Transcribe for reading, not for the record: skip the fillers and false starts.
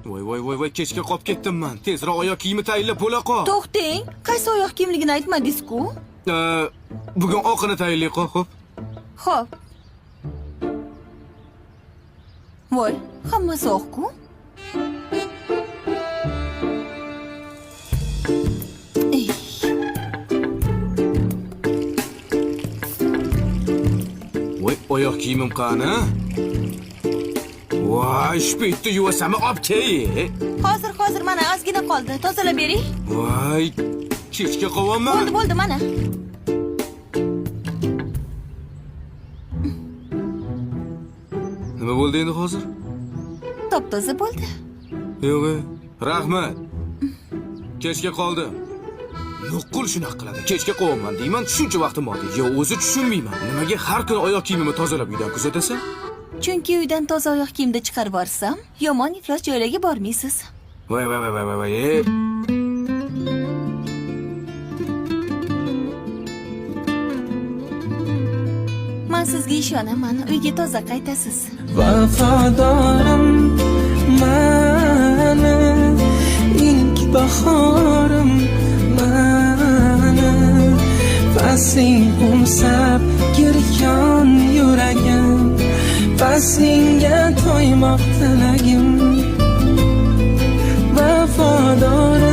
Voy voy voy voy, kechga qolib ketdim man. Tezroq oyoq kiyimi tayinlab bo'la qol. To'xtang, qaysi oyoq kiyimligini aytmadingiz-ku? Bugun oqini tayinlay qol, xo'p? Xo'p. Voy, hammasi oq-ku. Ey, Voy, oyoq kiyimim qani? Voy, shu paytda yuvasami olib kel. Hozir, hozir mana ozgina qoldi. Tozalab bering. Voy, kechga qolyapman. Bo'ldi, bo'ldi, mana. Nima bo'ldi endi hozir? Top-toza bo'ldi. Yo'q, rahmat. Kechga qoldim. Nuqul shunaqa qiladi. Kechga qolyapman deyman, shuncha vaqtim oldi. Yo, o'zi tushunmayman. Nimaga har kuni oyoq kiyimimni tozalab uydan kuzatasan? Chunki uydan toza oyoq kiyimda chiqarib borsam, yomon iflos joylarga bormaysiz. Voy voy voy voy voy. Voy. Men sizga ishonaman, uyga toza qaytasiz. Vafodorim mani, ilk bahorim mani, fasling qo'msab giryon yuragim, faslingga to'ymoq tilagim. Vafodorim.